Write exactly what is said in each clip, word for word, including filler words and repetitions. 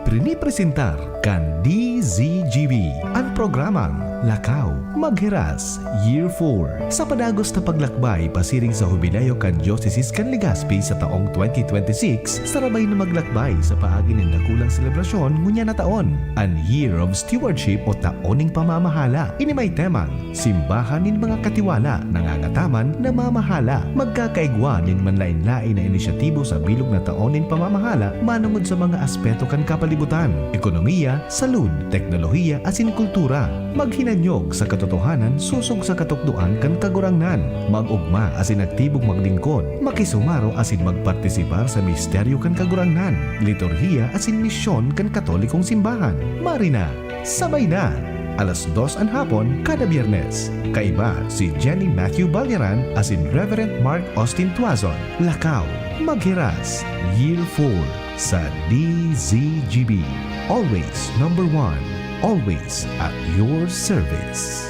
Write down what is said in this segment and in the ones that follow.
Prinipresentar kan D Z G B an programang Lakaw, Maghiras, Year four. Sa padagos na paglakbay pasiring sa hubilayo kan Diocese kan Legazpi sa taong twenty twenty-six, sarabay na maglakbay sa paagi nin dakulang selebrasyon ngunyan na taon, an Year of Stewardship o Taon ning Pamamahala. Ini may temang Simbahan nin mga katiwala, nangangataman, namamahala, magkakaigwa nin manlaen-laen na inisyatibo sa bilog na taon nin pamamahala manongod sa mga aspeto kan kapalibutan, ekonomiya, salud, teknolohiya asin kultura. Maghinanyog sa katotohanan sosog sa katukdoan kan Kagurangnan. Mag-ogma asin aktibong maglingkod, makisumaro asin magpartisipar sa misteryo kan Kagurangnan, liturhiya asin misyon kan Katolikong Simbahan. Marina, sabay na! Alas dos an hapon kada Biyernes. Kaiba si Jenny Matthew Balyaran asin Reverend Mark Austin Tuazon. Lakaw, Maghiras, Year four sa D Z G B. Always number one. Always at your service.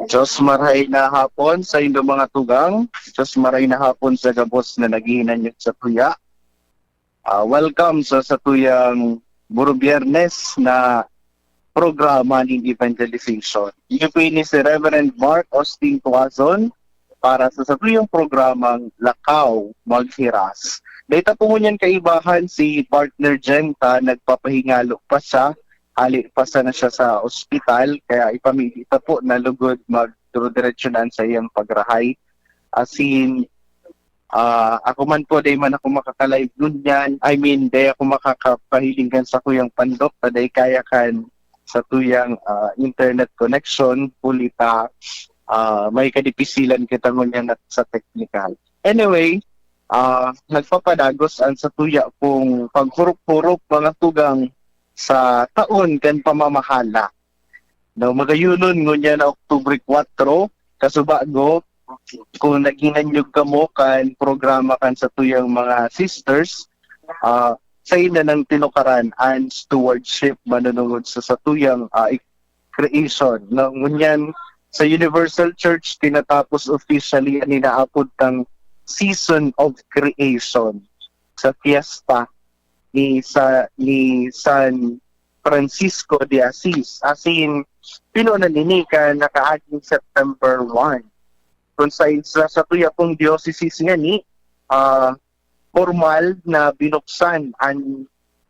Diyos maray na hapon sa indo mga tugang. Diyos maray na hapon sa gabos na naghihinanyog sa tuya. Ah, welcome sa satuyang Buro Biyernes na programa nin evangelization. Iyo po ini si Reverend Mark Austin Tuazon para sa satuyang programang Lakaw Maghiras. Dahil po ngunyan kaibahan si Partner Jenta, nagpapahingalo pa siya, hali pa sana siya sa ospital, kaya ipamili ta po na lugod magduro-diretso na sa iyang pagrahay. Asin, ah, ako man po, dai man ako makaka-live ngunyan. I mean, dai ako makakapahiling kan sakuyang pandok, ta dai kaya kan satuyang, ah, internet connection, huli ta, ah, may kadipisilan kita ngunyan sa technical. Anyway, ah, nagpapadagos an satuya pong paghurop-hurop, mga tugang, sa taon kan pamamahala. No, magayonon ngunyan na Oktubre kwatro, kasubago, kung naghinanyog kamo kan programa kan satuyang mga sisters, ah, sain na nang tinukaran an stewardship manunungod sa satuyang, ah, creation, no? Ngunyan, sa Universal Church, tinatapos officially an inaapod tang Season of Creation sa fiesta ni sa, ni San Francisco de Assis. Asin, pinunan ini kan nakaaging September one. Kun sa, sa, sa tuya pong diocese ngani, ah, formal na binuksan an,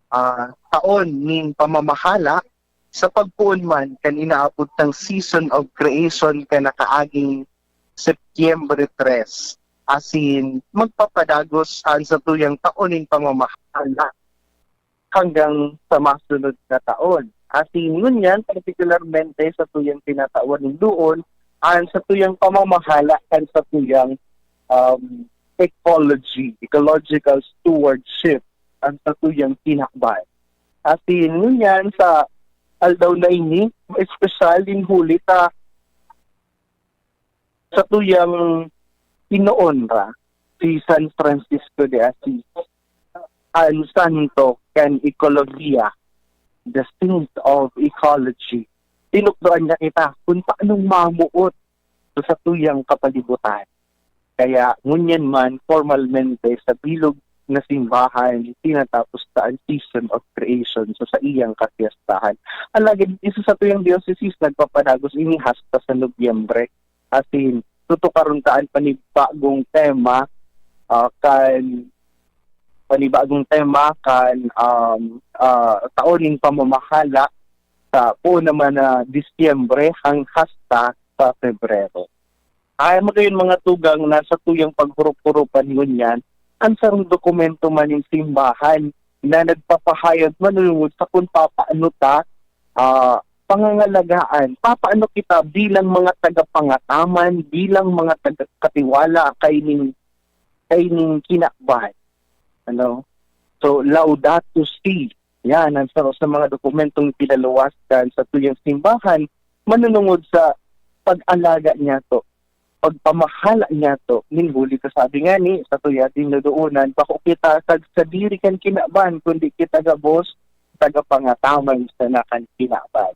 ah, taon nin pamamahala sa pagpoon man kan inaapod tang Season of Creation kan nakaaging Setyembre tres. Asin, magpapadagos an satuyang taon nin pamamahala hanggang sa masunod na taon. Asin ngunyan, partikularmente satuyang tinatawan nin doon, an satuyang pamamahala kan satuyang, um, ecology, ecological stewardship, an satuyang tinakban. Asin ngunyan sa aldaw na ini, espesyal din huli ta satuyang inoonra si San Francisco de Assis, an santo kan ekolohiya, the saint of ecology. Tinukdoan niya kita kung paanong mamuot sa satuyang kapalibutan. Kaya ngunyan man, formalmente, sa bilog na simbahan, tinatapos ta an Season of Creation sa saiyang kapiestahan. Alagad, isa satuyang diocese, nagpapadagos ini hasta sa Nobyembre. Asin, tutukaron ta an panibagong tema, ah, kan, panibagong tema kan, um, ah, taon nin pamamahala sa poon naman na Disyembre hang hasta sa Febrero. Ay, magayon mga tugang na satuyang paghurop-huropan ngunyan, an sarong dokumento man nin simbahan na nagpapahayag manunungod sa kung papaano ta, ah, pangangalagaan, papaano kita bilang mga tagapangataman, bilang mga taga-, katiwala kaining, kaining kinaban. Ano? So, Laudato Si, yan, ang sa, sa mga dokumentong pinaluwas kan satuyang simbahan, manunungod sa pag-alaga niyato, pagpamahala niyato nin huli ta. Sabi ngani, satuya dinodoonan, bako kita sagsadiri kan kinaban, kundi kita gabos tagapangataman sana kan kinaban.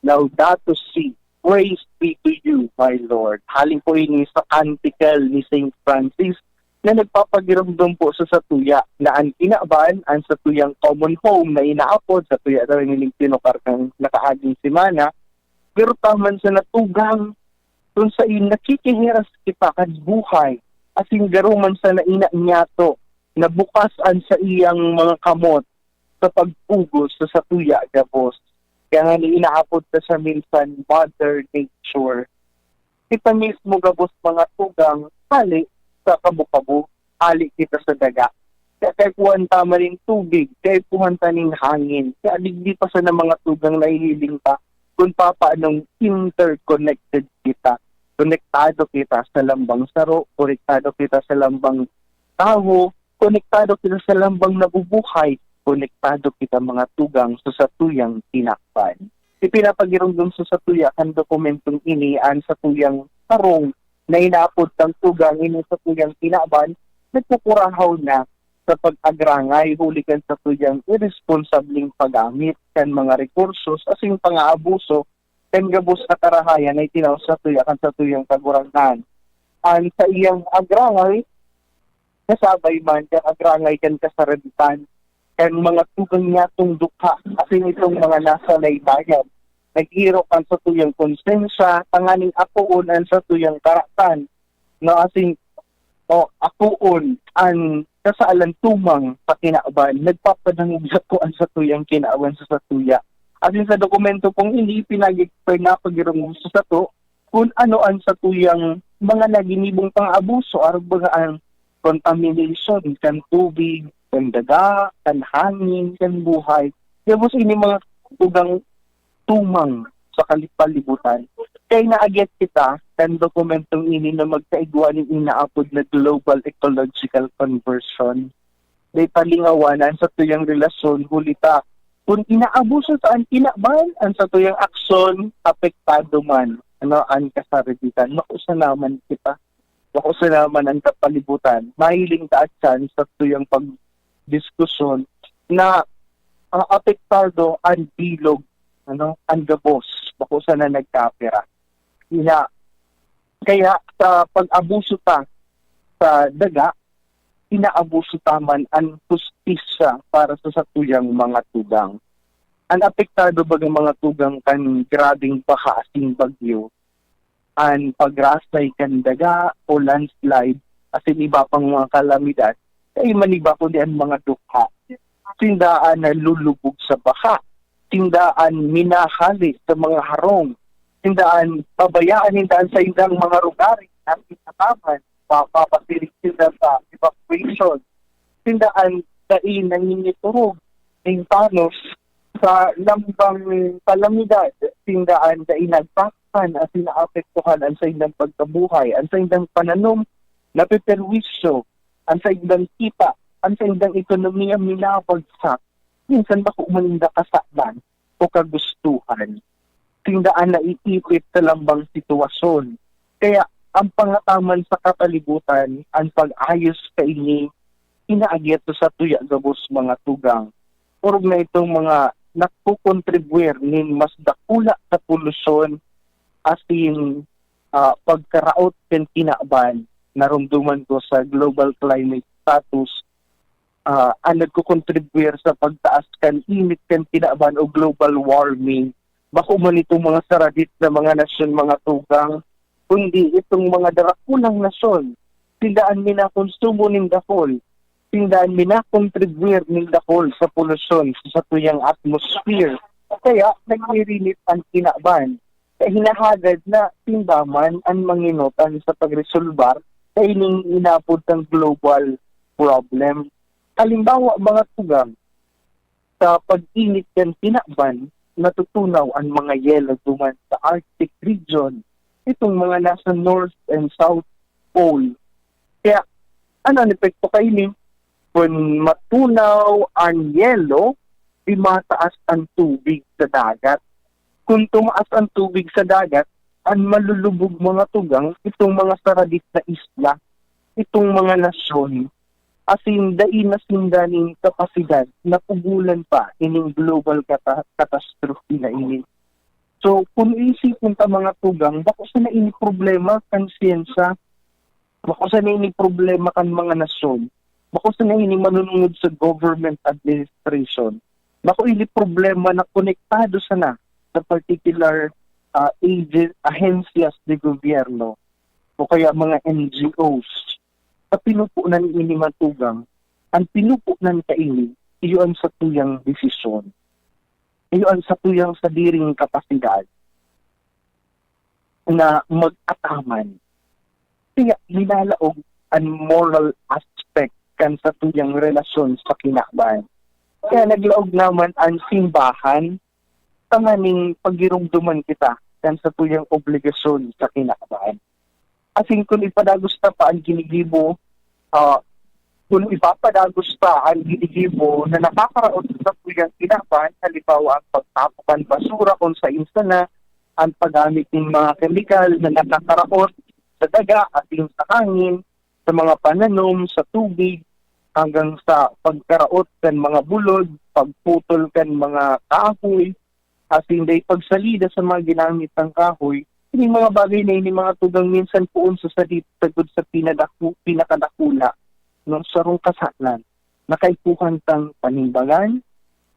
Laudato Si, "Praise be to you, my Lord." Hali po ini sa kantikal ni Saint Francis na nagpapagiromdom po sa satuya na an kinaban, an satuyang common home na inaapod, satuya na rin ining tinukar kan nakaaging semana, pero taman sa natugang, kung sain nakikihiras kita kan buhay, asin garo man sa naina niyato na bukas an saiyang mga kamot sa pagpugos sa satuya gabos. Kaya nga ni inaapod ta siya minsan Mother Nature. Kita mismo gabos mga tugang hali sa kabo-kabo, hali kita sa daga. Kaya kaipuhan ta man nin tubig, kaipuhan ta nin hangin. Kaya digdi pa sana mga tugang nahihiling ta kung papaanong interconnected kita. Konektado kita sa lambang saro, konektado kita sa lambang tawo, konektado kita sa lambang nabubuhay, konektado kita mga tugang sa satuyang tinakpan. Ipinapagiromdom sa satuya kan dokumentong ini an satuyang sarong na inaapod kan tugang ini satuyang kinaban, nagkukurahaw na sa pag-agrangay huli kan satuyang iresponsableng paggamit kan mga rekursos asin pang-aabuso kan gabos na karahayan na itinao sa satuya kan satuyang Kagurangnan. An saiyang agrangay, kasabay man kan agrangay kan kasaraditan, kan mga tugang niyatong dukha, asin itong mga nasa laylayan, nag-iro kan satuyang konsensya, tanganing akoon an satuyang karatan, no, asin, o, akoon an kasalan tumang sa kinaban, nagpapadangog sa kuan satuyang kinaban sa satuya. Asin sa dokumento pong ini, pinag-explain na pagirong sa sato, kung ano an satuyang mga naginibong pang-abuso, arog baga an contamination kan tubig, kan daga, kan hangin, kan buhay. Gabos ini mga tugang tumang sa kalipalibutan. Kaya naagyat kita kan dokumentong ini na magkaigwa nin inaapod na global ecological conversion. Dai palingawanan sa tuyang relasyon, huli ta, kun inaabuso ta an kinaban, an satuyang aksyon, apektado man, ano, an kasariditan. Makusa naman kita. Makusa naman an kapalibutan. Mahiling ta at chance sa tuyang pagdiskusyon na, ah, apektado an bilog, ano, an gabos. Makusa na nagkapira. Ina, kaya sa pag-abuso ta sa daga, inaabuso ta man an hustisya para sa satuyang mga tugang. An apektado baga mga tugang kan grabeng baha asin bagyo, an pagrasay kan daga o landslide, asin iba pang mga kalamidad, dai man iba kundi an mga dukha. Sinda an nalulubog sa baha, sinda an minahali sa mga harong, sinda an pabayaan ninda an saindang mga rugari na pinataman, mapapasiring sinda sa evacuation, sinda an dai nangingiturog nin panos sa lambang kalamidad, sinda an dai nagpakan asin naapektuhan an saindang pagkabuhay, an saindang pananom napeperwisyo, an saindang kita, an saindang ekonomiya minabagsak, minsan bako man ninda kasalan o kagustuhan. Sinda an naiipit sa lambang sitwasyon. Kaya, ang pangataman sa kapalibutan, an pag-ayos kaini, inaagyat sa satuya gabos mga tugang. Orog na itong mga nagkokontribwir nin mas dakula sa polusyon asin, ah, pagkaraot kan kinaban, naromdoman ko sa global climate status, ah, an nagkokontribwir sa pagtaas kan init kan kinaban o global warming, bako man itong mga saradit na mga nasyon, mga tugang, kundi itong mga darakulang nasyon. Sinda an minakonsumo nin dakul, sinda an minakontribwir nin dakul sa polusyon sa satuyang atmosphere. Kaya nagririnit an kinaban. Kaya hinahagad na sinda man an manginotan sa pagresolbar sa ining inapod kan global problem. Halimbawa, mga tugang, sa pag-init kan kinaban, natutunaw an mga yelo duman sa Arctic region, itong mga nasa North and South Pole. Kaya, ano an epekto kaini? Kun matunaw an yelo, di mataas an tubig sa dagat. Kun tumaas an tubig sa dagat, an malulubog mga tugang, itong mga saradit na isla, itong mga nasyon, asin dai na sinda nin kapasidad na pugolan pa ining global kata-, catastrophe na ini. So, kung iisipon ta, mga tugang, bako sana ini problema kan siyensya, bako sana ini problema kan mga nasyon, bako sana ini manunungod sa government administration, bako ini problema na konektado sana sa particular, ah, agen-, ahensyas de gobyerno o kaya mga N G Os. Sa pinupunan ini, mga tugang, ang pinupunan kaini, iyo an satuyang desisyon. Iyo an satuyang sadiring kapasidad na mag-ataman. Kaya linalaog an moral aspect kan satuyang relasyon sa kinaban. Kaya naglaog naman an simbahan tanganing pagiromdoman kita kan satuyang obligasyon sa kinaban. Asin kun ipadagos ta pa an ginigibo, ah, kun ipapadagos ta an ginigibo na nakakaraot sa satuyang kinaban, halimbawa, ang pagtapok kan basura kun saen sana, ang paggamit nin mga kemikal na nakakaraot sa daga asin sa hangin, sa mga pananom, sa tubig, hanggang sa pagkaraot kan mga bulod, pagputol kan mga kahoy, asin dai pagsalida sa mga ginamit na kahoy. Ining mga bagay na ini, mga tugang, minsan poon sa sadit sagkod sa pinadaku-, pinakadakula, no, sarong kasalan na kaipuhan tang panimbagan,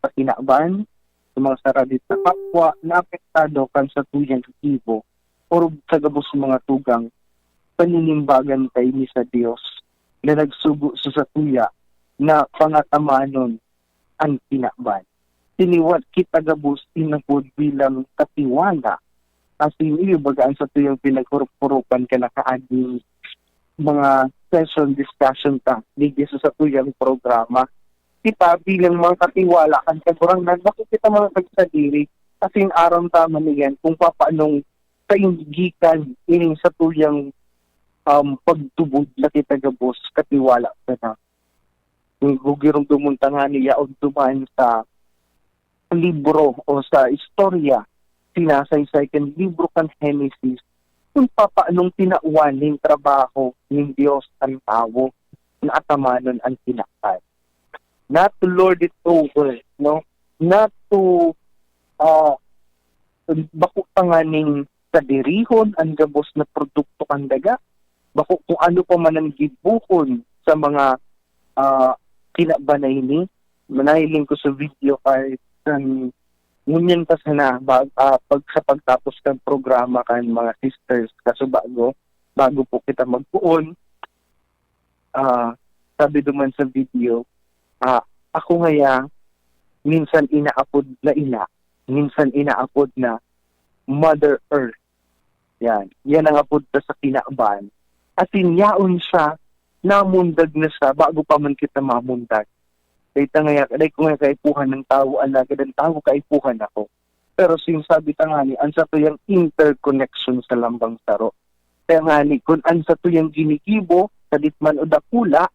pakinaban, sa mga saradit na kapwa na apektado kan satuyang gibo, orog sa gabos, mga tugang, paninimbagan kaini sa Dios na nagsugo sa satuya na pangatamanon an kinaban. Tiniwad kita gabos inapod bilang katiwala. Asin iyo, baga an satuyang pinaghurup-hurupan kan nakaaging mga session, discussion ta digdi sa satuyang programa. Kita bilang mga katiwala kan Kagurangnan, bako kita mga pagsadiri, asin aram ta man iyan kung papaanong kaingikan ining satuyang, um, pagtubod na kita gabos katiwala sana. Kung gugiromdomon ta ngani, yaon duman sa libro o sa istorya, sinasaysay kan libro kan Henesis, kung papaanong tinawan nin trabaho nin Dios an tawo na atamanon an kinaban. Not to lord it over, no? Not to, ah, bako tanganing sadirihon an gabos na produkto kan daga. Bako kung ano pa man an gibohon sa mga, ah, kinaban na ini. Nahiling ko sa video kahit kan ngunyan pa sana, bag-, ah, pag, sa pagtapos kan programa kan mga sisters, kaso bago, bago po kita magpoon, ah, sabi duman sa video, ah, ako ngaya, minsan inaapod na ina, minsan inaapod na Mother Earth. Yan. Yan ang apod ta sa kinaban. Asin yaon siya, namundag na siya, bago pa man kita mamundag. Dai ta ngaya, dai ko ngaya kaipuhan an tawo, alagad an tawo kaipuhan ako. Pero sinasabi ta ngani, an satuyang interconnection sa lambang saro. Kaya ngani, kun an satuyang ginigibo, sadit man o dakula,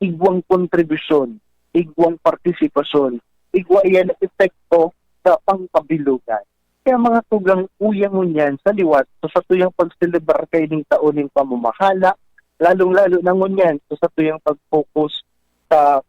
igwang kontribusyon, igwang partisipasyon, igwa iyan na epekto sa pangkabilogan. Kaya, mga tugang, uya ngunyan sa liwat sa satuyang pagselebrar kaining taon nin pamamahala, lalong-lalo na ngunyan sa satuyang pag-focus sa,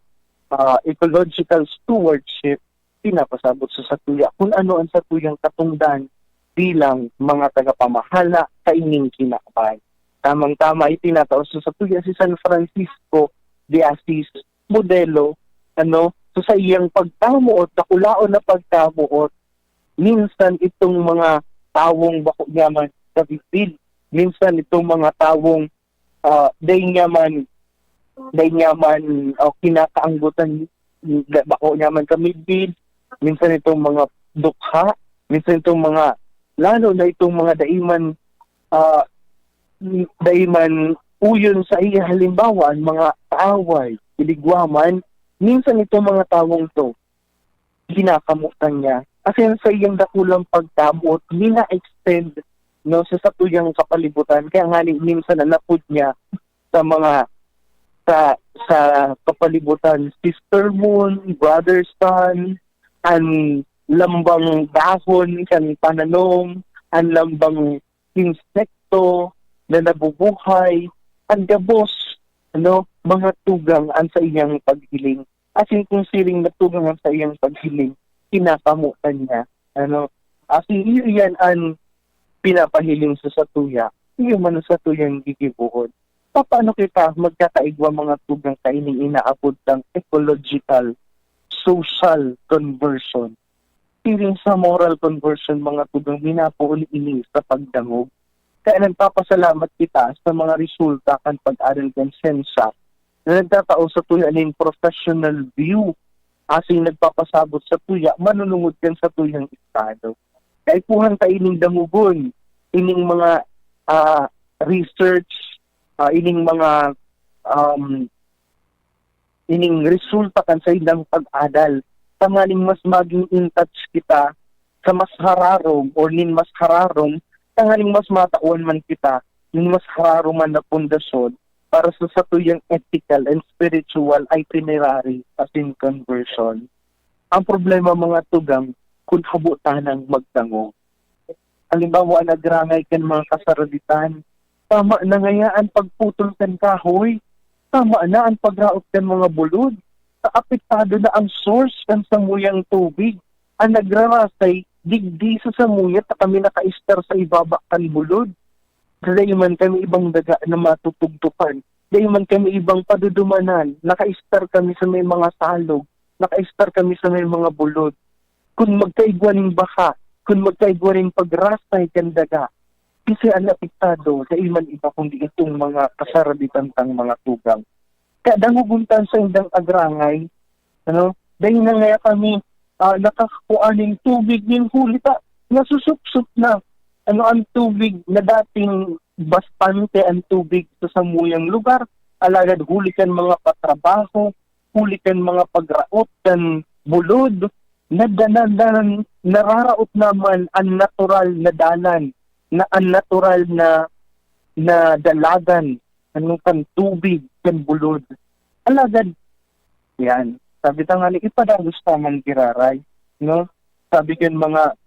ah, ecological stewardship, pinapasabot sa satuya kun ano an satuyang katongdan bilang mga tagapamahala kaining kinaban. Tamang-tama, itinatao sa satuya si San Francisco de Assis, modelo, ano, sa saiyang pagkamoot, dakulaon na pagkamoot. Minsan itong mga tawong bako niya man kabidbid, minsan itong mga tawong, ah, dai niya man, dai niya man, ah, kinakaanggotan, da-, bako niya man kamidbid, minsan itong mga dukha, minsan itong mga, lalo na itong mga dai man, ah, dai man uyon sa iya, halimbawa, ang mga kaaway, iligwa man, minsan itong mga tawong to, kinakamotan niya. Asin sa iyang dakulang pagkamoot, mina-extend, no, sa satuyang kapalibutan. Kaya ngani, minsan an apod niya sa mga, sa, sa kapalibutan, Sister Moon, Brother Sun, an lambang dahon kan pananom, an lambang insekto na nabubuhay, an gabos, ano, mga tugang an saiyang paghiling. Asin kun siring na tugang an saiyang paghiling, kinakamotan niya, ano, Asin iyo iyan an pinapahiling sa satuya, iyo man sa satuyang gigibohon. Papaano kita magkakaigwa, mga tugang, kaining inaapod tang ecological, social conversion? Siring sa moral conversion, mga tugang, minapoon ini sa pagdangog. Kaya nagpapasalamat kita sa mga resulta kan pag-aral kan sensa na nagtatao sa tuya nin professional view, asin nagpapasabot sa tuya manunungod kan satuyang estado. Kaipuhan ta ining dangogon, ining mga, ah, research, ah, ining mga, um, ining resulta kan saindang pag-adal, tanganing mas maging in touch kita sa mas hararom or nin mas hararom, tanganing mas matawan man kita nin mas hararom man na pundasyon para sa satuyang ethical and spiritual itinerary asin conversion. Ang problema, mga tugang, kun habo tanang magdangog. Halimbawa, an agrangay kan mga kasaraditan, tama na ngaya an pagputol kan kahoy, tama na an pagraot kan mga bulod, ta apektado na ang source kan samuyang tubig. An nagrarasay digdi sa samuya ta kami nakaestar sa ibaba kan bulod. Dai man kami ibang daga na matutugtukan. Dai man kami ibang padudumanan. Nakaestar kami sa may mga salog. Nakaestar kami sa may mga bulod. Kun magkaigwa nin baha, kun magkaigwa nin pagrasay kan daga, kasi an apektado, dai man iba kundi itong mga kasaraditan tang mga tugang. Kaya dangogon ta an saindang agrangay, ano? Dai na ngaya kami, ah, nakakakua nin tubig nin huli ta nasusupsop na. Ano, an tubig na dating bastante an tubig sa samuyang lugar, alagad huli kan mga patrabaho, huli kan mga pagraot kan bulod, nada-, nada-, nararaot naman an natural na dalan, na an natural na, na dalagan, ano, kan tubig, kan bulod. Alagad, yan, sabi ta nga ni, ipadagos ta man giraray, no? Sabi kan mga,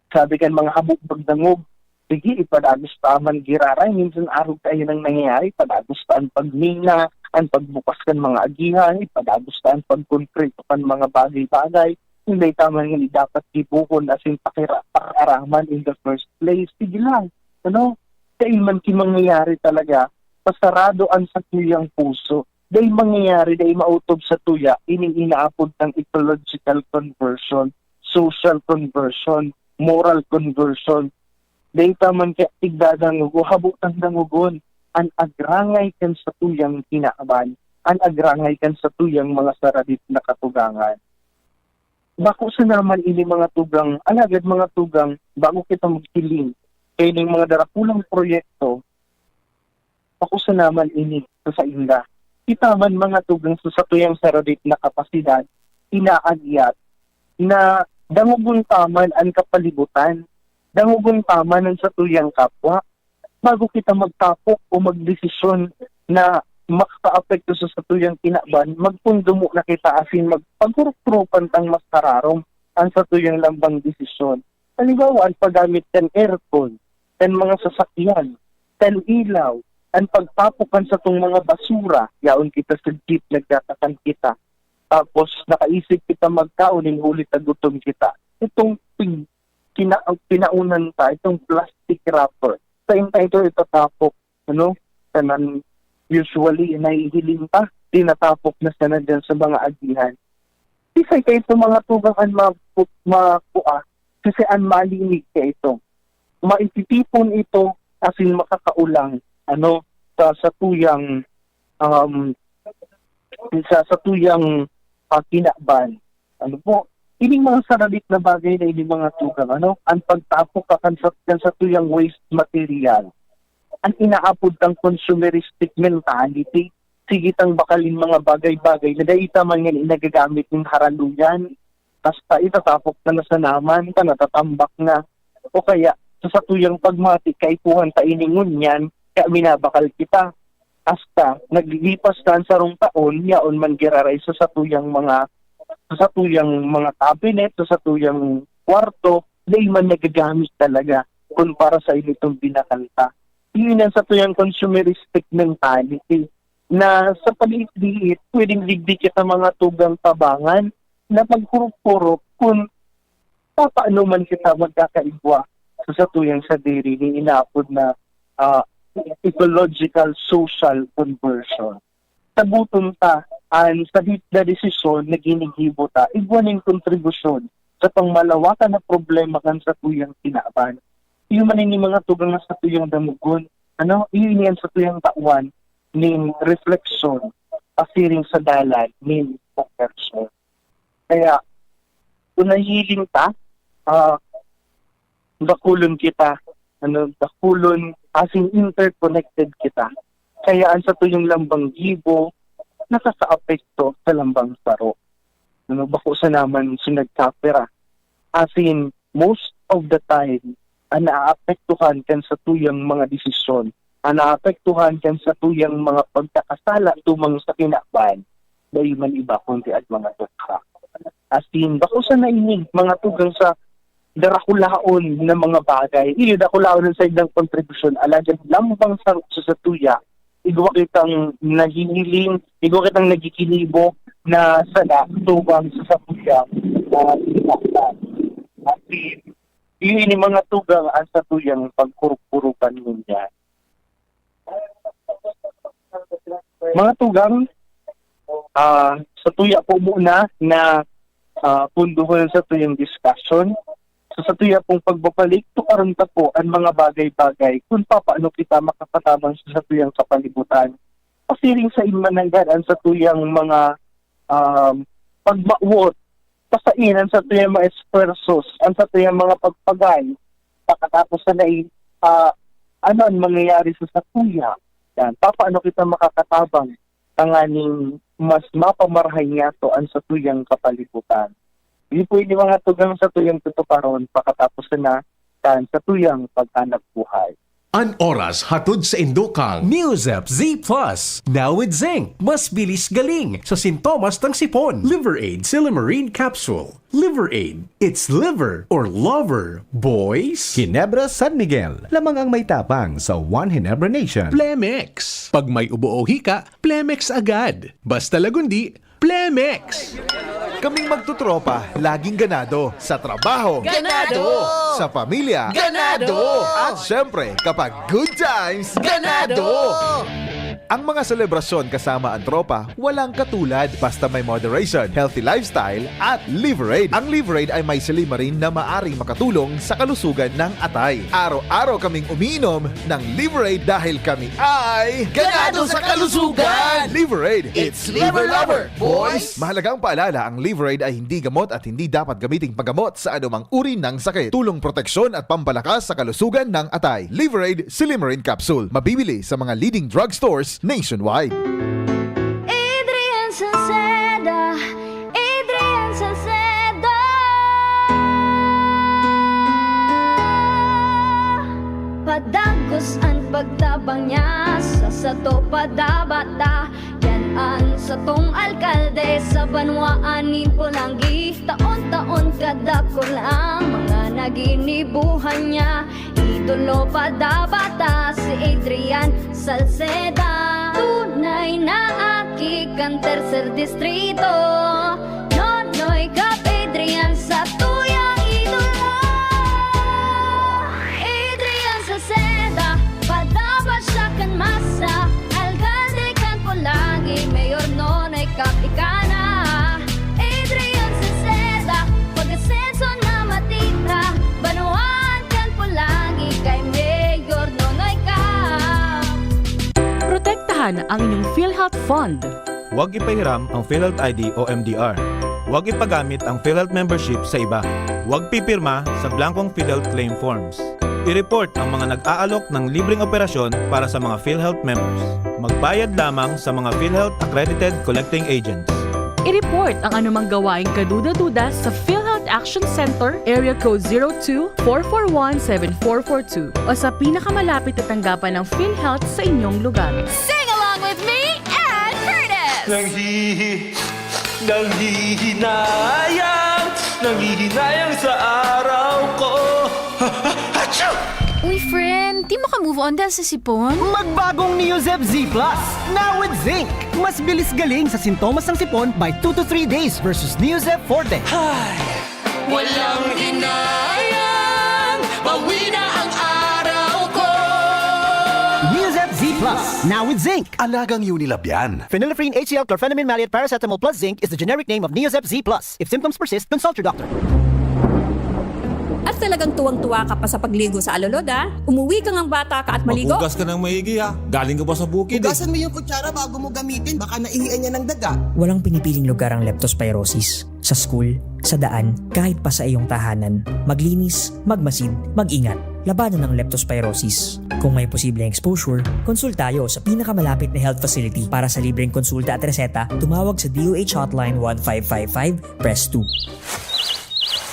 sabi kan mga habo magdangog, sige, ipadagos ta man giraray. Minsan arog kaayo nang nangyayari, ipadagos ta an pagmina, an pagbukas kan mga agihan, ipadagos ta an pagkonkrito kan mga bagay-bagay. Hindi ta man ngani dapat gibohon asin pakira-, pakiaraman in the first place. Sige lang, ano? Dai man ki mangyayari talaga, pasarado an satuyang puso. Dai mangyayari, dai maotob satuya ining inaapod tang ecological conversion, social conversion, moral conversion. Dai ta man kaya tigdadangog o habo tang dangogon an agrangay kan satuyang kinaban, an agrangay kan satuyang mga saradit na katugangan. Bako sana man ini, mga tugang, alagad, mga tugang, bago kita maghiling kaining mga darakulang proyekto, bako sana man ini sa sainda. Kita man, mga tugang, sa satuyang saradit na kapasidad, inaagyat na dangogon ta man an kapalibutan, dangogon ta man an satuyang kapwa, bago kita magtapok o magdesisyon na makakaapekto sa satuyang kinaban, magpundumo na kita asin magpagurupgurupan tang mas hararom an satuyang lambang desisyon. Halimbawa, an paggamit kan aircon, kan mga sasakyan, kan ilaw, an pagtapok kan satong mga basura, yaon kita sa jeep, nagtatakan kita. Tapos, nakaisip kita magkaon, nin huli ta gutom kita. Itong pig-, kina-, pinaunan ta, itong plastic wrapper. Sain ta ito itatapok, ano? Tanan, usually, nahihiling pa, tinatapok na sana dyan sa mga agihan. Kisay kayo itong mga tugang an mapu-, makua, kasi an malinig ka ito. Maititipon ito, asin makakaulang, ano, sa, sa tuyang, um, sa, sa tuyang, ah, kinaban. Ano po? Ining mga saralit na bagay na ining mga tugang, ano? An pagtapok ka kan sa, kan satuyang waste material. An inaapod tang consumeristic mentality. Sige tang bakalin mga bagay-bagay na dai ta man ngani nagagamit nin haraluyan. Basta itatapok ta na sana man ta, natatambak na. O kaya, sa satuyang pagmati, kaipuhan ta ini ngunyan, kaya minabakal kita. Hasta, naglilipas na an sarong taon, yaon man giraray sa satuyang mga, sa satuyang mga cabinet, sa satuyang kwarto, dai man nagagamit talaga kun para sa initong binakal ta. Yun ang satuyang consumeristic mentality na sa paliit-liit, pwedeng digdi kita mga tugang tabangan na magkurop-kurop kun papaano man kita magkakaigwa sa satuyang sadiri nin inaapod na, ah, ecological social conversion. Saboton ta an sadit na desisyon na ginigibo ta igwa nin kontribusyon sa pangmalawakan na problema kan satuyang kinaban. Iyo man ini mga tugang na satuyang damogon, ano, iyo ini an satuyang tawan nin refleksyon pasiring sa dalan nin konbersyon. Kaya, kung nahihiling ta, ah, dakulon kita, ano, dakulon, as in interconnected kita. Kaya an satuyang lambang gibo, nakakaapekto sa lambang saro. Ano, bako sana man siya nagkapira. As in, most of the time, an naapektuhan kan satuyang mga desisyon, an naapektuhan kan satuyang mga pagkakasala tumang sa kinaban, dai man iba kundi an mga dukha. As in, bako sana ini, mga tugang sa darakulaon na mga bagay. Iyo, dakulaon an saindang kontribusyon, alagad lambang sa, sa satuya, igwa kitang nahihiling, igwa kitang nagkikinibo na sala tubang sa satuyang, ah, tinakdan. At i-, iyo ini mga tugang an satuyang pagkurog-kurogan ngunyan. Mga tugang, ah, satuya po muna na, ah, pundohon sa tuyang discussion. So, sa tuya pong pagbabalik, tukaron ta po an mga bagay-bagay kung papaano kita makakatabang sa satuyang kapalibutan. Pasiring sa inmananggad an satuyang mga, um, pagmawot, pasain an satuyang mga esfuerzos, an satuyang mga pagpagal, pakatapos na nai-, ah, ano an mangyayari sa satuya? Yan, papaano kita makakatabang tanganing mas mapamarahay niyato an satuyang kapalibutan? Iyo po ini mga tugang satuyang tutukaron pakatapos na kan satuyang paghanap buhay. An oras hatod sa indokang News App Z Plus, now with zinc. Mas bilis galing sa sintomas ng sipon. Liver Aid Silymarin Capsule. Liver Aid, it's liver or lover, boys! Ginebra San Miguel, lamang ang may tapang sa One Ginebra Nation. Plemex. Pag may ubo o hika, Plemex agad. Basta lagundi, Plemex! Kaming magtutropa, laging ganado. Sa trabaho. Ganado! Sa pamilya. Ganado! At syempre, kapag good times, Ganado! Ang mga selebrasyon kasama ang tropa, walang katulad. Basta may moderation, healthy lifestyle, at Liver Aid. Ang Liver Aid ay may silymarin na maaring makatulong sa kalusugan ng atay. Araw-araw kaming umiinom ng Liver Aid dahil kami ay Ganado sa kalusugan! Liver Aid, it's liver lover, boys! Mahalagang paalala, ang Liver Aid ay hindi gamot at hindi dapat gamiting panggamot sa anumang uri ng sakit. Tulong proteksyon at pampalakas sa kalusugan ng atay. Liver Aid Silymarin Capsule. Mabibili sa mga leading drugstores nationwide. Adrian Salceda, Adrian Salceda. Padagos an pagtabang niya sa sato padabata. Yan an satong alkalde sa banwaan nin Polangi. Taon-taon kadakul ang mga naginibuhan niya. Idolo padabata si Adrian Salceda. Tunay na aki kan tercer distrito. Nonoy Cap Adrian sa tuyang idolo. Adrian Salceda, padapat siya kan masa. Alkalde kan Polangi, Mayor Nonoy Cap ika na. Adrian Salceda, pag-asenso na matira. Banwaan kan Polangi, kay Mayor Nonoy Cap. Protektahan ang inyong PhilHealth Fund. Huwag ipahiram ang PhilHealth I D o M D R. Huwag ipagamit ang PhilHealth membership sa iba. Huwag pipirma sa blankong PhilHealth claim forms. I-report ang mga nag-aalok ng libreng operasyon para sa mga PhilHealth members. Magbayad lamang sa mga PhilHealth accredited collecting agents. I-report ang anumang gawaing kaduda-duda sa PhilHealth Action Center, Area Code zero two, four four one, seven four four two, o sa pinakamalapit na tanggapan ng PhilHealth sa inyong lugar. Sing along with me and Curtis! Nanghihi-, nanghihinayang, nanghihinayang sa araw ko. Ha, ha, achoo! Uy, friend, di mo ka move on dahil sa sipon? Magbagong Neozep Z Plus, now with zinc. Mas bilis galing sa sintomas ng sipon by two to three days versus Neozep Forte. Hay! Walang hinayang, bawi na ang araw ko. Neozep Z Plus, now with zinc. Alagang Unilab yan. Phenylephrine H C L chlorphenamine maleate paracetamol plus zinc is the generic name of Neozep Z Plus. If symptoms persist, consult your doctor. At talagang tuwang-tuwa ka pa sa pagligo sa alulod, ah? Umuwi ka ngang bata ka at maligo? Maghugas ka ng maigi ha. Galing ka pa sa bukid eh. Hugasan mo yung kutsara bago mo gamitin, baka naihian niya ng daga. Walang pinipiling lugar ang leptospirosis. Sa school, sa daan, kahit pa sa iyong tahanan. Maglinis, magmasid, mag-ingat. Labanan ang leptospirosis. Kung may posibleng exposure, konsulta tayo sa pinakamalapit na health facility. Para sa libreng konsulta at reseta, tumawag sa D O H Hotline one five five five, press two.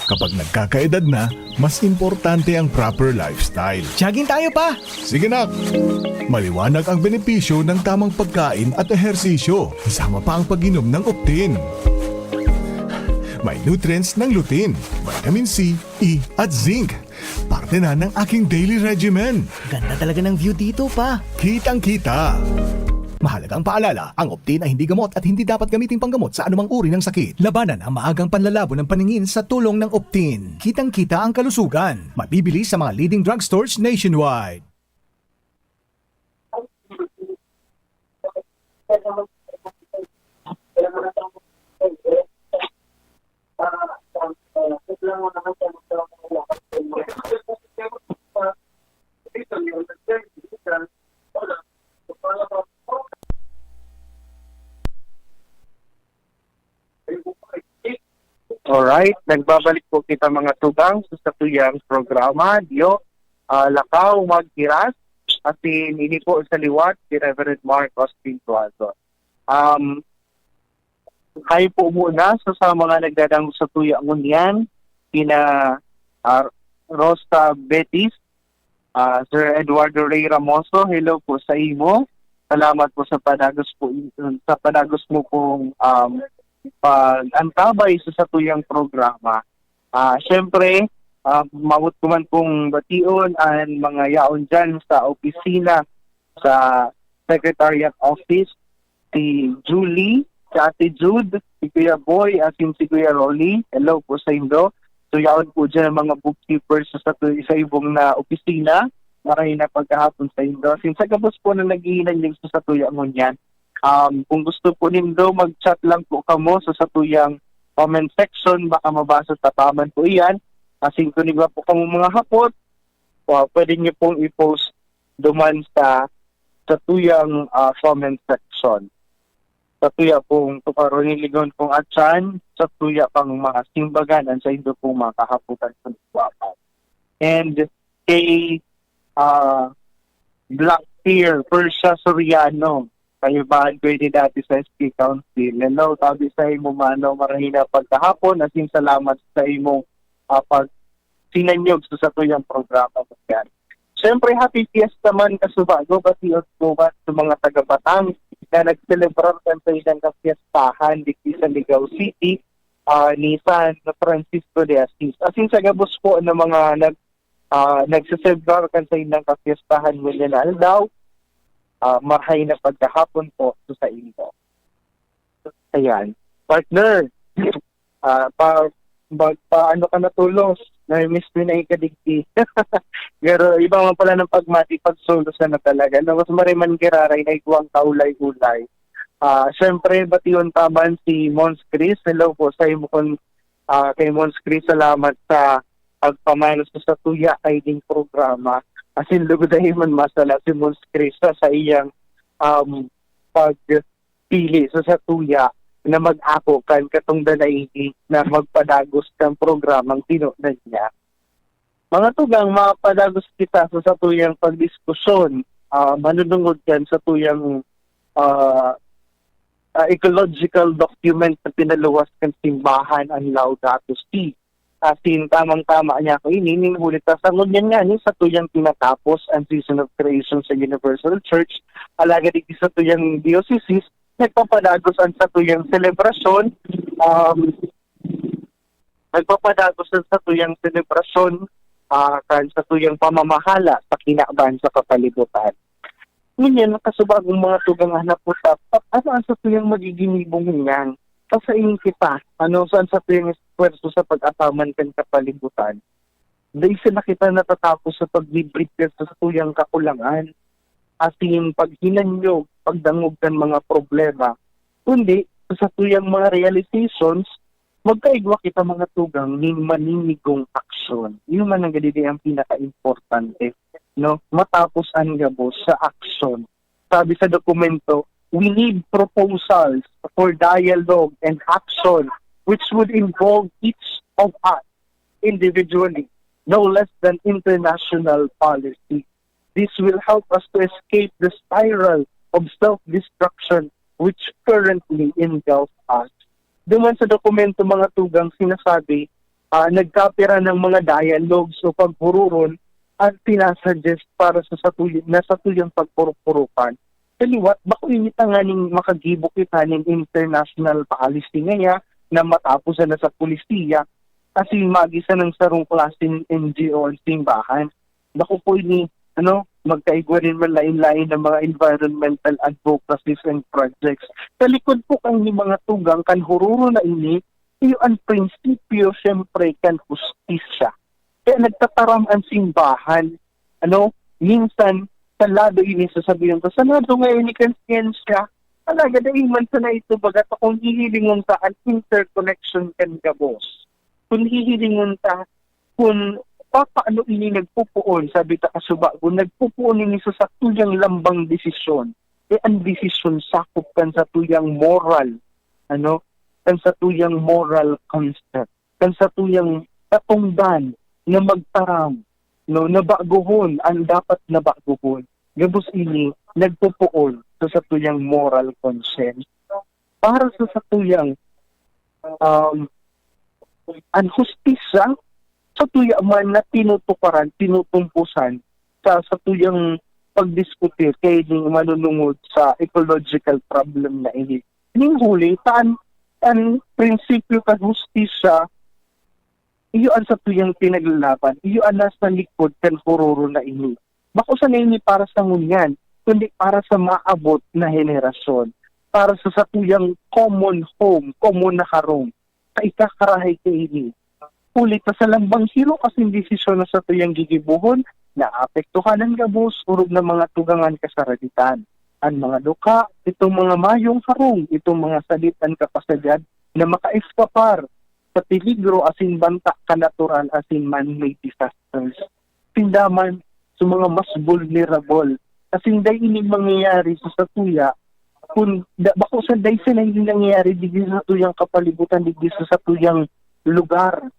Kapag nagkakaedad na, mas importante ang proper lifestyle. Jogging tayo pa! Sige nak! Maliwanag ang benepisyo ng tamang pagkain at ehersisyo, kasama pa ang pag-inom ng Optin. May nutrients ng lutein, vitamin C, E at zinc. Parte na ng aking daily regimen. Ganda talaga ng view dito pa. Kitang-kita. Mahalagang paalala, ang Optin ay hindi gamot at hindi dapat gamiting panggamot sa anumang uri ng sakit. Labanan ang maagang panlalabo ng paningin sa tulong ng Optin. Kitang-kita ang kalusugan. Mabibili sa mga leading drugstores nationwide. Alright, nagbabalik po kita mga tugang sa satuyang programa, Diyo, ah, Lakaw Maghiras, asin ini po sa liwat si Reverend Mark Austin Tuazon. Um, kayo po muna sa, sa mga nagdadangog sa tuya ngunyan, kina ah, Rosa Betis, ah, Sir Eduardo Ray Ramoso, hello po sa imo. Salamat po sa padagos po sa padagos mo pong um, pag-antabay sa satuyang programa. Ah, syempre, ah, mawot ko man pong bation ang mga yaon dyan sa opisina sa Secretariat Office, si Julie, si Ate Jude, si Kuya Boy, asin si Kuya Rolly. Hello po sa indo. So, yaon po dyan ang mga bookkeepers sa, sa, sa ibong na opisina. Maray na pagkahapon sa indo. Asin sa gabos po na naghihinanyog sa satuya ngunyan. Um, kung gusto po nindo, mag-chat lang po kamo sa satuyang comment section. Baka mabasa ta pa man po iyan. Asin kung iba po kamo mga hapot, uh, pwede niyo pong i-post duman sa satuyang ah, comment section. Satuya pong tukaron ni Ligon kong atyan, satuya pang mga simbagan an saindo pong mga kahapotan sa Guapan. And kay ah, Black Fear, Persia Soriano, kaibahan ko ini dati sa S K Council. Hello, tabi sa imo, Mano, marahina pagkahapon, asin salamat sa imong ah, pag sinanyog sa satuyang programa, Mano. Siyempre, happy fiesta man, kasubago, batiyon ko man sa mga taga-Batang na nagselebrar kan saindang kafiestahan digdi sa Ligao City, ah, ni San Francisco de Assis. Asin sa gabos po na mga nag, ah, nagseselebrar kan saindang kafiestahan ngunyan na aldaw, ah, marhay na pagkahapon po sa saindo. Ayan. Partner, ah, pa, pa, pa ano ka na tulos? Na-miss ko na ikadigdi. Pero iba man pala ng pagmati pag solo sa na talaga. No, mas mariman giraray na iguang kaulay-ulay. Ah, syempre, bation ta man si Mons Chris. Hello po sa imo kon ah, kay Mons Chris. Salamat sa pagpamano sa satuya kaiding programa. Asin lugod na man masala si Mons Chris sa, sa iyang um, pag pili sa satuya na mag-ako kan katong danaigi na magpadagos kan programang tinunan niya. Mga tugang, mapadagos kita sa satuyang pagdiskusyon, ah, manunungod kan satuyang ah, ah, ecological document na pinaluwas kan simbahan, ang Laudato Si. Asin tamang-tama niya ko ini, nin huli ta sa ngunyan nga ni satuyang pinatapos ang season of creation sa Universal Church, alagad iti satuyang diocese, nagpapadagos ang satuyang selebrasyon, um, nagpapadagos ang satuyang selebrasyon, ah, kan satuyang pamamahala sa kinaban sa kapalibutan. Ngunyan, nakasubag ang mga tugang hanap mo sa, ano ang satuyang magiging libong hingan? Pasain kita, ano, saan satuyang esfuwerso sa pag-ataman kan kapalibutan, dai sana kita natatapos sa paglibrid kan satuyang kakulangan, asin paghinanyog, pagdangog kan mga problema, kundi sa satuyang mga realizations, magkaigwa kita, mga tugang, nin maninigong aksyon. Iyo man ang gadibi ang pinakaimportante, no? Matapos an gabos sa aksyon. Sabi sa dokumento, "We need proposals for dialogue and action which would involve each of us individually, no less than international policy. This will help us to escape the spiral of self-destruction which currently engulf us." Duman sa dokumento, mga tugang, sinasabi, ah, nagkapira ng mga dialogues o paghururon ang sinasuggest para sa satuy-, na satuyang pagpurok-purukan. Sa liwat, bako ini tanganing makagibo kita nin international policy ngaya na matapos na sa polisiya, asin magisa ng sarong klaseng N G O ang simbahan. Bako po ini, ano, magkaigwa rin man lain-lain ng mga environmental advocacies and projects. Sa likod po kan mga tugang kan hururo na ini, iyo an prinsipyo, siyempre, kan hustisya. Kaya nagtataram ang simbahan, ano, minsan, sa lado ini sasabihin ko, sa lado nga ini kan siyensya, talaga, dai man sana ito baga ta kung hihilingon ta an interconnection kan gabos. Kung hihilingon ta, kung papaano ini nagpupuon, sabi ta kasubago, nagpupuon ini sa satuyang lambang desisyon. E, ang desisyon sakop kan satuyang moral, ano, kan satuyang moral concept, kan satuyang katungdan na magtaram, no, na baguhon ang dapat na baguhon. Gabos ini nagpupuon sa satuyang moral conscience. Para sa satuyang, um, an hustisya, satuya man na tinutukaran, tinutumpusan sa satuyang pagdiskutir kaining manunungod sa ecological problem na ini. Ning huli, ta an, an prinsipyo kan hustisya, iyo an satuyang pinaglalaban, iyo an nasa likod kan hururo na ini. Bako sana ini para sa ngunyan, kundi para sa maabot na henerasyon, para sa satuyang common home, common na harong, sa ikakarahay kaini. Huli ta sa lambang hirok asin desisyon na satuyang gigibohon, naapektuhan an gabos, orog na mga tugang an kasaraditan. An mga dukha, itong mga mayong harong, itong mga sadit an kapasidad na makaeskapar sa peligro asin banta kan natural asin man-made disasters. Sinda man sa mga mas vulnerable. Asin dai ini mangyayari sa satuya, kun da, bako sa dai sana ini nangyayari digdi sa satuyang kapalibutan, digdi sa satuyang lugar,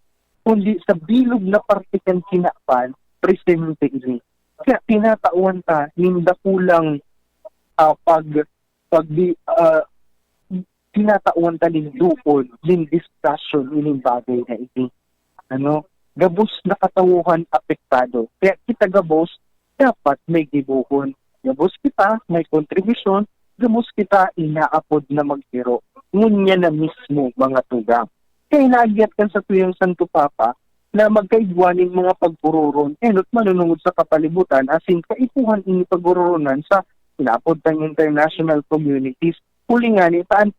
kundi sa bilog na parte kan kinaban, presente ini. Kaya tinatawan ta nin dakulang, ah, pag-, pag-, ah, tinatawan ta nin duon, nin discussion ining bagay na ini. Ano, gabos na katawohan apektado. Kaya kita gabos, dapat may gibohon. Gabos kita, may kontribusyon, gabos kita inaapod na maghiro. Ngunyan na mismo, mga tugang. Kaya inaagyat kan satuyang Santo Papa na magkaigwa nin mga paghuroron, enot manunungod sa kapalibutan, asin kaipuhan ini paghururonan sa inaapod tang international communities. Huli ngani ta an,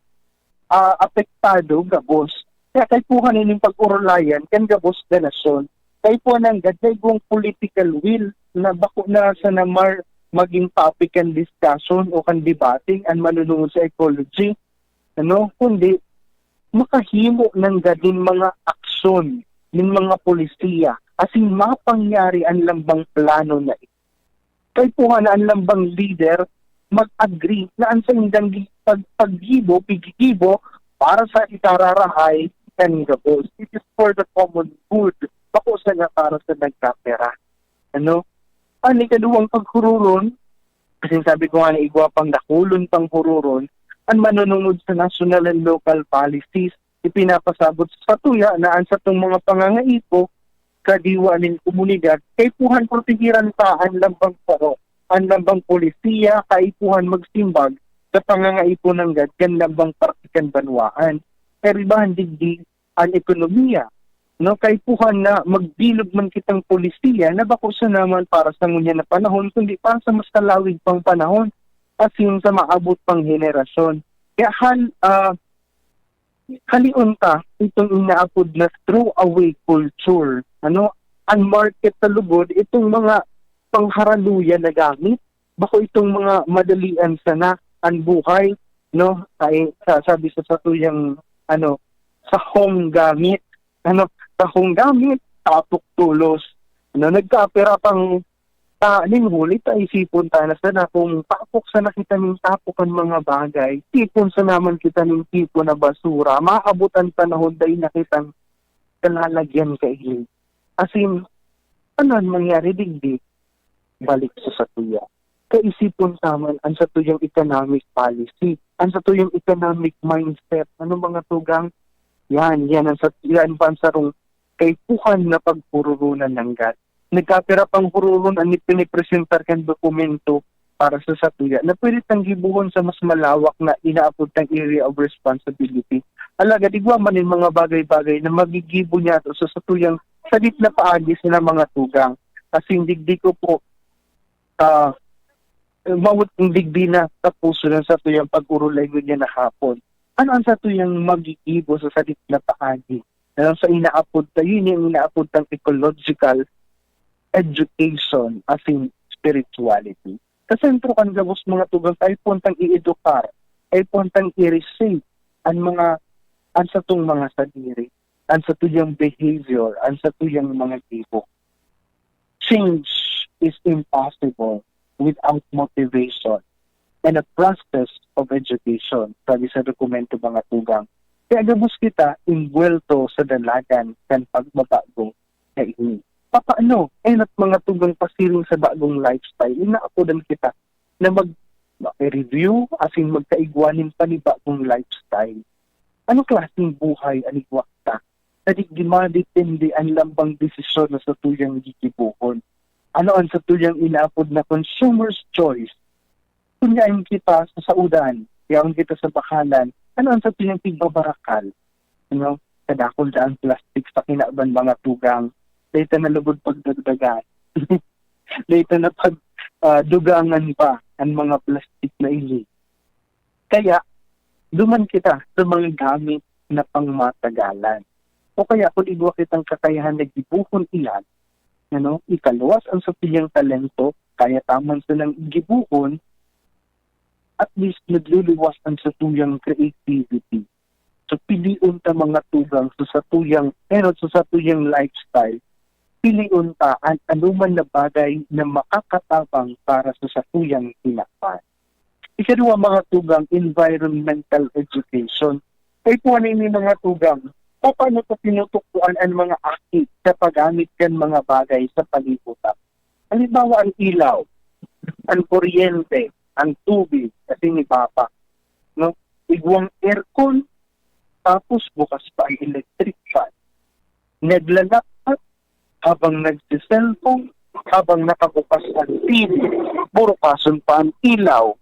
ah, apektado gabos. Kaya kaipuhan ining pag-orolayan kan gabos na nasyon. Kaipuhan nanggad na igwang political will na bako na sana mar-, magin topic kan discussion o kan debate an manunungod sa ecology, ano, kundi makahimo nanggad nin mga aksyon, nin mga polisiya, asin mapangyari an lambang plano na ito. Kaipuhan na an lambang lider mag-agree na an saindang gi-, pag-, paggibo, piggigibo para sa ikararahay kan gabos. It is for the common good, bako sana para sa nagkapera. Ano? An ikaduwang paghururon, kasi sabi ko nga na igwa pang dakulon pang hururon, an manunungod sa national and local policies, ipinapasabot sa satuya na an satong mga pangangaipo, kadiwa nin komunidad, kaipuhan protehiran ta an lambang saro, an lambang polisiya, kaipuhan magsimbag sa pangangaipo nanggad kan lambang parte kan banwaan. Kaibahan digdi an ekonomiya, no? Kaipuhan na magbilog man kitang polisiya na bako sana man para sa ngunyan na panahon, kundi para sa mas kalawig pang panahon, asin sa maabot pang henerasyon. Kaya hal-, ah, Halion ta itong inaapod na throwaway culture, ano? Ang market sa lugod, itong mga pangharaluya na gamit, bako itong mga madalian sana ang buhay, no? Ay, sa, sabi sa satuyang, ano, sa home gamit, ano, sa home gamit, tapok tulos. Ano, nagkapira pang ta nin huli ta isipon ta na sana kung tapok sana kita nin tapok an mga bagay, tipon sana man kita nin tipon na basura, maabot an panahon dai na kitang kalalagyan kaini. Asin, ano an mangyari digdi? Balik sa satuya. Kaisipon ta man an satuyang economic policy, an satuyang economic mindset. Ano, mga tugang? Yan, yan ang sat-, yan pa ang sarong kaipuhan na pagpururunan nanggad. Nagkapira pang hururon an ipinipresentar kan dokumento para sa satuya na pwede tang gibohon sa mas malawak na inaapod tang area of responsibility. Alagad igwa man nin mga bagay-bagay na magigibo niyato sa satuyang sadit na paagi sana, mga tugang. Asin digdi ko po, ah, mawot kung digdi na tapuson ang satuyang pag-orolay ngunyan na hapon. Ano ang satuyang magigibo sa sadit na paagi? Ano sa inaapod ta, yun yung inaapod tang ecological education asin spirituality. Sa sentro kan gabos, mga tugang, kaipuhan tang i-edukar, kaipuhan tang i-reshape an mga, an satong mga sadiri, an satuyang behavior, an satuyang mga gibo. Change is impossible without motivation and a process of education, sabi sa dokumento, mga tugang. Kaya gabos kita inbuwelto sa dalagan kan pagbabago na ini. Papaano? Enot, mga tugang, pasiring sa bagong lifestyle, inaapodan kita na mag-, mag-review asin magkaigwa nin panibagong lifestyle. Anong klaseng buhay an igwa ta? Sa digdi madepende an lambang desisyon na satuyang gigibohon. Ano an satuyang inaapod na consumer's choice? Kun yaon kita sa saodan, yaon kita sa bakalan, ano an satuyang pigbabarakal? Ano, kadakul na an plastik sa kinaban, mga tugang. Dai ta na lugod pagdagdagan. Dai ta na pag, ah, dugangan pa an mga plastik na ini. Kaya, duman kita sa mga gamit na pangmatagalan. O kaya, kun igwa kitang kakayahan na gibohon iyan, ano, ikaluwas an satuyang talento, kaya ta man sanang gibohon, at least nagluluwas an satuyang creativity. So, pilion ta, mga tugang, sa satuyang, enot, sa satuyang lifestyle, pilion ta an anoman na bagay na makakatabang para sa satuyang kinaban. Ikaduwa, mga tugang, environmental education. Kaipuhan ini, mga tugang, paano ta tinutukdoan an mga aki sa paggamit kan mga bagay sa palibot ta? Halimbawa, an ilaw, an kuryente, an tubig, asin iba pa, no? Igwang aircon, tapos bukas pa an electric fan. Naglalakad habang nagse-cellphone, habang nakabukas an T V, burukason pa an ilaw.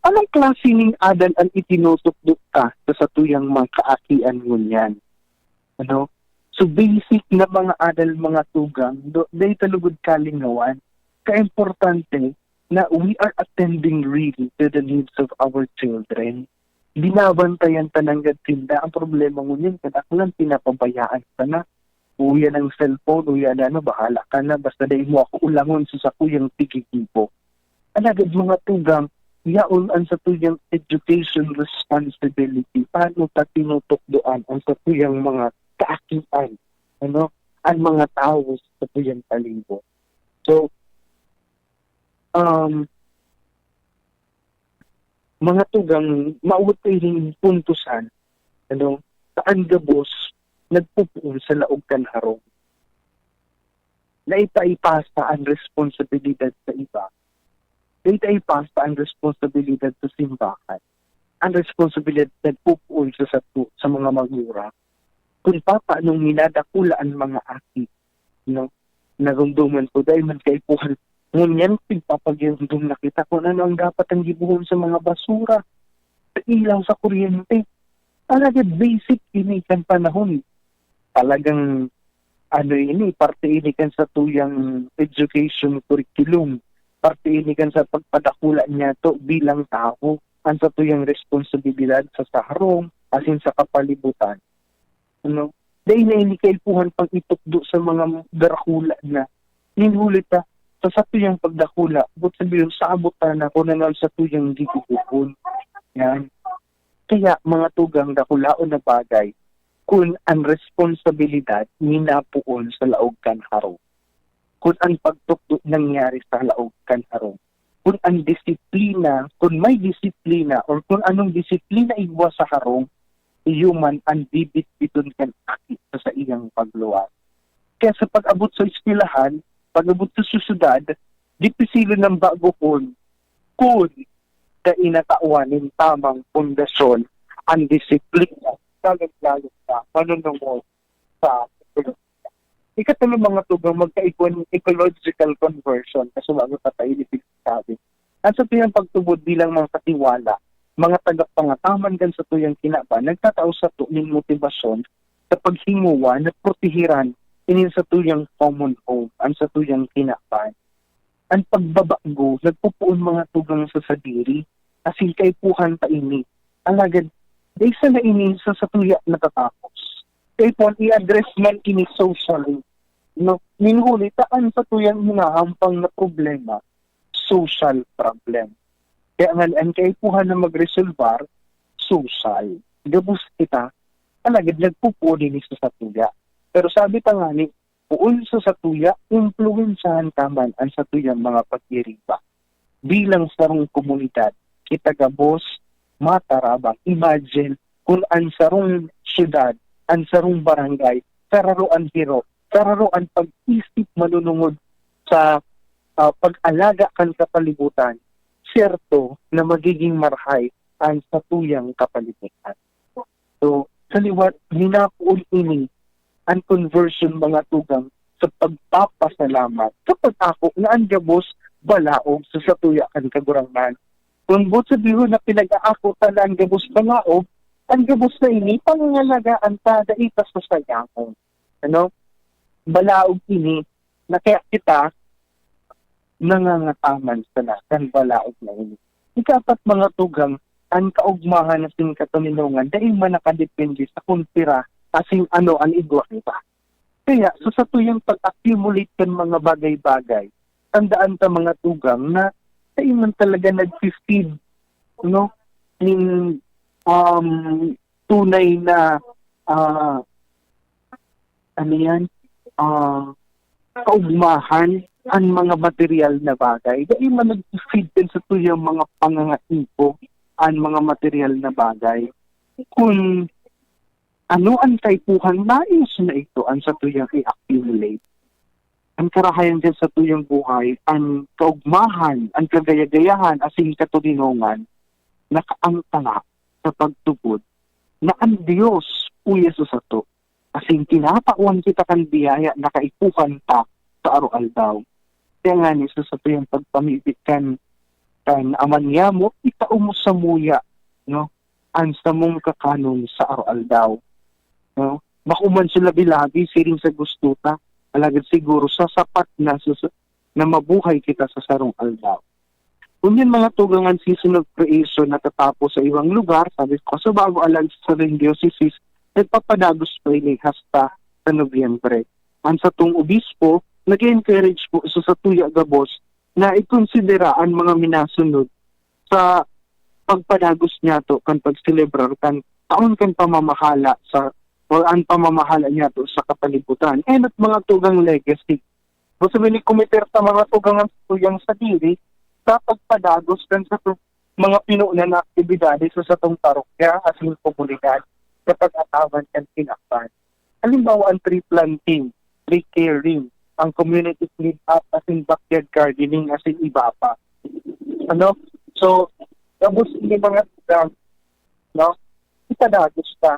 Anong klase nin adan an itinutukdo ta sa satuyang mga kaakian ngunyan? Ano? So, basic na mga adan, mga tugang, do, dai ta lugod kalingawan. Kaimportante na we are attending really to the needs of our children. Binabantayan ta nanggad sinda. Ang problema ngunyan, kadaklan pinapabayaan ta na. Uya ng cellphone, uya na ano, bahala ka na, basta dai mo ako ulangon sa sakuyang tigigibo. Alagad, mga tugang, yaon an satuyang education responsibility. Paano ta tinutukdoan an satuyang mga kaakian, ano, an mga tawo sa satuyang palibot? So, um, mga tugang, maabot ta ining puntosan, ano, ta an gabos nagpupoon sa laog kan harong. Dai ta ipasa an responsibilidad sa iba. Dai ta ipasa an responsibilidad sa simbahan. An responsibilidad nagpupoon sa sato, sa mga magurang. Kun papaanong minadakula an mga aki, no? Naromdoman ko, dai man kaipuhan. Ngunyan, pigpapagiromdom na kita kun ano ang dapat ang gibohon sa mga basura, sa ilaw, sa kuryente. Talaga, basic ini kan panahon. Talagang, ano ini, parte ini kan satuyang education curriculum. Parte ini kan sa pagpadakula niyato bilang tawo. an satuyang responsibilidad sa, sa harong asin sa kapalibutan. Ano? Dai na ini kaipuhan pang itukdo sa mga darakula na. Nin huli ta, sa satuyang pagdakula, buot sabihon, sa abot ta na kung ano an satuyang gigibohon. Yan. Kaya, mga tugang, dakulaon na bagay kun an responsibilidad minapoon sa laog kan harong, kun an pagtukdo nangyari sa laog kan harong, kun an disiplina, kun may disiplina or kun anong disiplina igwa sa harong, iyo man an bibitbiton kan aki sa saiyang pagluwas. Kaya sa pag-abot sa eskwelahan, pag-abot sa syudad, dipisilon ang bagohon kun dai natawan nin tamang pundasyon an disiplina, lalong-lalo na manunungod sa ekolohiya. Ikatulo, mga tugang, magkaigwa nin ecological conversion, kaso bago pa tayo sabi. Ang satuyang pagtubod bilang mga katiwala, mga tagapangataman kan satuyang kinaban, nagtatao sato nin motibasyon sa paghingowa na protehiran inin satuyang common home, ang satuyang kinaban. An pagbabago nagpopoon, mga tugang, sa sadiri, asin kaipuhan ta ini. Alagad, dai sana ini sa satuya natatapos. Kaipuhan i-address man ini socially. No? Nin huli ta an satuyang hinahampang na problema, social problem. Kaya nga, an kaipuhan na magresolbar, social. Gabos kita, alagad nagpopoon ini sa satuya. Pero sabi ta ngani, poon sa satuya, impluwensyahan ta man an satuyang mga pag-iriba. Bilang sarong komunidad, kita gabos matarabang. Imagine, kun an sarong syudad, an sarong barangay, sararo an hiro, sararo an pag-isip manunungod sa, ah, pag-alaga kan kapalibutan, siyerto na magiging marahay an satuyang kapalibutan. So, sa liwat, minapoon ini an conversion, mga tugang, sa pagpapasalamat, sa pag-ako na an gabos balaog sa satuya kan Kagurangnan. Kun boot sabihon na pinag-aako ta na an gabos balaog, an gabos na ini pangangalagaan ta, dai ta sasayangon. Ano? Balaog ini na kaya kita nangangataman sana kan balaog na ini. Ikaapat, mga tugang, an kaogmahan asin katoninongan dai man nakadepende sa kun pira asin ano an igwa kita. Kaya, sa satuyang pag-accumulate kan mga bagay-bagay, tandaan ta, mga tugang, na dai man talaga nagfi-feed, no, nin, um, tunay na, ah, ano yan, ah, kaugmahan an mga material na bagay. Dai man nagfi-feed kan satuyang mga pangangaipo an mga material na bagay. Kun ano an kaipuhan, nais na ito an satuyang i-accumulate. An karahayan kan satuyang buhay, an kaugmahan, an kagayagayahan, asin katoninongan, nakaangtanga sa pagtubod na an Dios uya sa sato, asin tinatawan kita kan biyaya na kaipuhan ta sa aroaldaw. Kaya ngani, sa satuyang pagpamibi kan, kan Ama niyamo, itao mo samuya, no, an samong kakanon sa aroaldaw, no? Bako man sa labi-labi, siring sa gusto ta, alagad siguro sa sapat na, sa, na mabuhay kita sa sarong aldaw. Ngunyan, mga tugang, an season of creation natatapos sa ibang lugar, sabi ko, sa Bago, alagad sa sarong diocese, nagpapadagos pa ini hasta sa Nobyembre. An satong obispo nag-encourage po sa satuya gabos na ikonsidera an mga minasunod sa pagpadagos niyato kan pagselebrar kan taon kan pamamahala sa, o an pamamahala niyato sa kapalibutan. And at mga tugang legacy. Gusto mi ni kumiter sa mga tugang ang tuyang sadiri sa pagpadagos kan sa tu-, mga pinunan na aktibidades sa satong parokya asin komunidad sa pag-ataman kan kinaban. Halimbawa, ang tree planting, tree caring, ang community clean-up, asin backyard gardening, asin iba pa. Ano? So, gabos ini mga program, no? Kita dagos pa.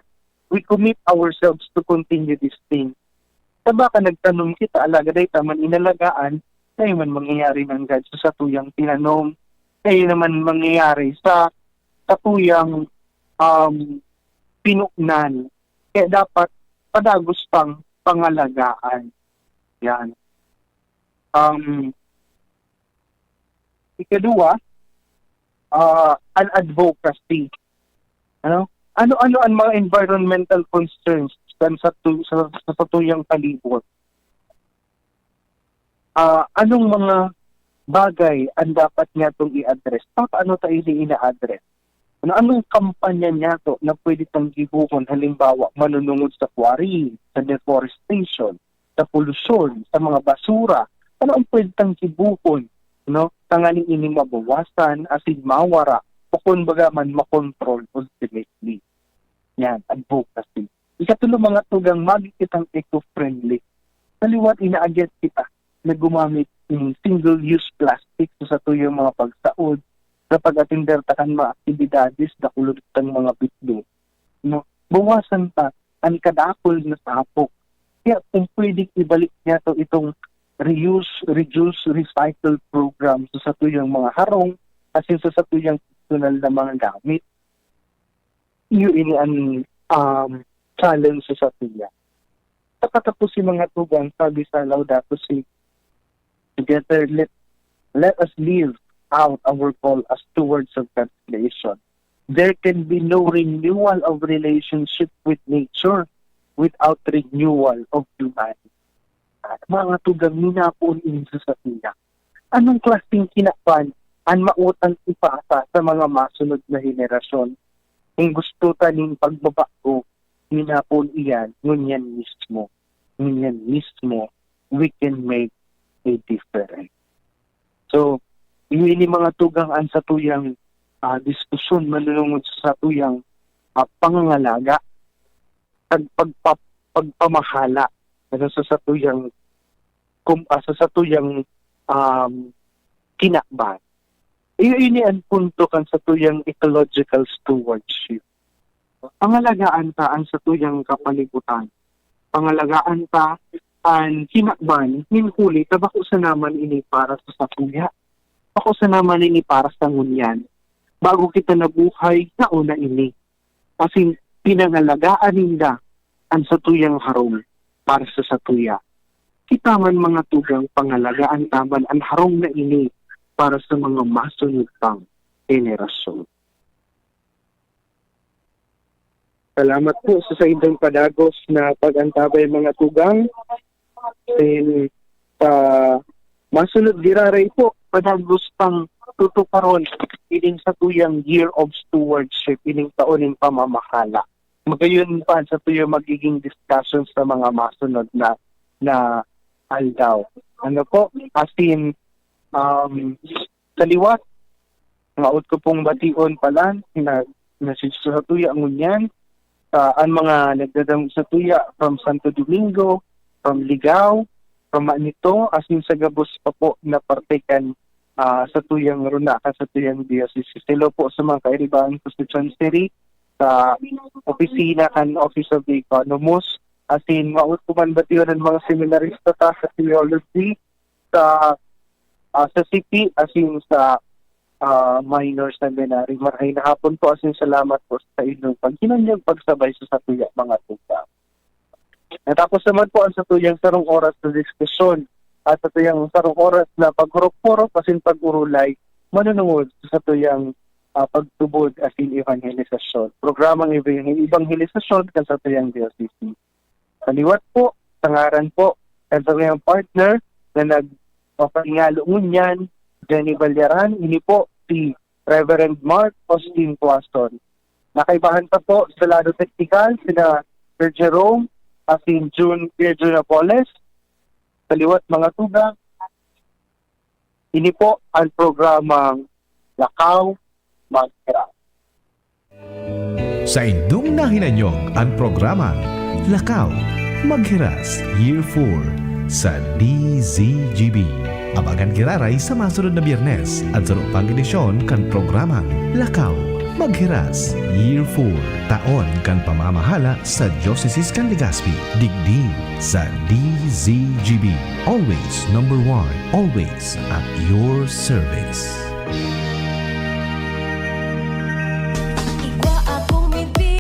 We commit ourselves to continue this thing. Sa baka nagtanom kita, alagad dai ta man inalagaan, dai man mangyayari nanggad sa satuyang tinanom, dai naman mangyayari sa satuyang, um, pinunan. Kaya dapat padagos pang pangalagaan. Yan. Um, ikaduwa, ah, an advocacy. Ano? Ano-ano an mga environmental concerns kan sa tu-, sa, sa satuyang palibot? Ah, anong mga bagay an dapat niyatong i-address? Papaano ta ini ina-address? Ano, anong kampanya niyato na pwede tang gibohon? Halimbawa, manunungod sa quarrying, sa deforestation, sa polusyon, sa mga basura. Ano ang pwede tang gibohon, no? Tanganing ini mabawasan, asin mawara, o kung baga man, makontrol ultimately. Yan, advocacy. Ikatulo, mga tugang, magin kitang eco-friendly. Sa liwat, ina-against kita na gumamit ng single-use plastic sa satuyang mga pagsaod, sa pag-atender ta kan mga aktibidades, dakulod tang mga bitlo. No? Bawasan ta an kadakul na sapok. Kaya kung pwede, ibalik niyato itong reuse, reduce, recycle program sa satuyang mga harong, asin sa satuyang personal na mga gamit. Iyo ini an, um, challenge sa satuya. Sa kataposan, mga tugang, sabi sa Laudato Si', together, let, let us live out our call as stewards of God's creation. There can be no renewal of relationship with nature without renewal of humanity. Mga tugang, minapon ini sa satuya. Anong klaseng kinaban an mautang ipasa sa mga masunod na henerasyon? Kung gusto ta nin pagbabago, minapon iyan ngunyan mismo. Ngunyan mismo, we can make a difference. So, iyo ini, mga tugang, an satuyang, ah, diskusyon manunungod sa satuyang, ah, pangangalaga, pag-, pagpa-, pagpamahala, ano, sa satuyang, kum-, ah, sa satuyang, um, kinaban. Iyo ini an punto kan satuyang ecological stewardship. Pangalagaan ta an satuyang kapalibutan. Pangalagaan ta an kinaban, nin huli ta bako sana man ini para sa satuya. Bako sana man ini para sa ngunyan. Bago kita nabuhay, nauna ini. Asin pinangalagaan ninda an satuyang harong para sa satuya. Kita man, mga tugang, pangalagaan ta man an harong na ini para sa mga masunod pang henerasyon. Salamat po sa saindong padagos na pag-antabay, mga tugang. Asin sa masunod giraray po, padagos pang tutukaron ining satuyang Year of Stewardship, ining taon nin pamamahala. Magayon pa an satuyang magiging discussion sa mga masunod na, na aldaw. Ano po? Asin, um, sa liwat, maot ko pong bation palan na, na si, sa satuya ngunyan, sa, an mga nagdadangog sa satuya from Santo Domingo, from Ligao, from Manito, asin sa gabos pa po na parte kan, ah, satuyang runa, kan satuyang diocese. Hello po sa mga kairibahan ko sa Choncery, sa opisina kan Office of the Economist, asin maot ko man bation an mga seminarista ta sa theology, sa, ah, sa C P, asin sa, ah, minor seminary. Marahay na hapon po, asin salamat po sa inyong paghinanyog pagsabay sa satuya, mga tugang. Natapos naman po ang satuyang sarong oras na diskusyon at satuyang sarong oras na paghurop-hurop asin pag-urulay manunungod sa satuyang, ah, pagtubod asin evangelisasyon. Programang ev-, evangelisasyon kan satuyang diocese. Sa liwat po, sa ngaran po kan satuyang partner na nagpapahingalo ngunyan, Jenny Ballaran, ini po si Reverend Mark Austin Tuason. Nakaibahan pa po sa lado teknikal, sina Sir Jerome, asin Jun, Pierre Jun Apoles. Sa liwat, mga tugang, ini po ang programang Lakaw Magkira. Saindong nahinanyog an programang Lakaw, Maghiras, Year four sa D Z G B. Abangan giraray sa masunod na Biyernes, an saro pang edisyon kan programang Lakaw, Maghiras, Year four, taon kan pamamahala sa Diocese kan Legazpi, digdi sa D Z G B. Always number one, always at your service.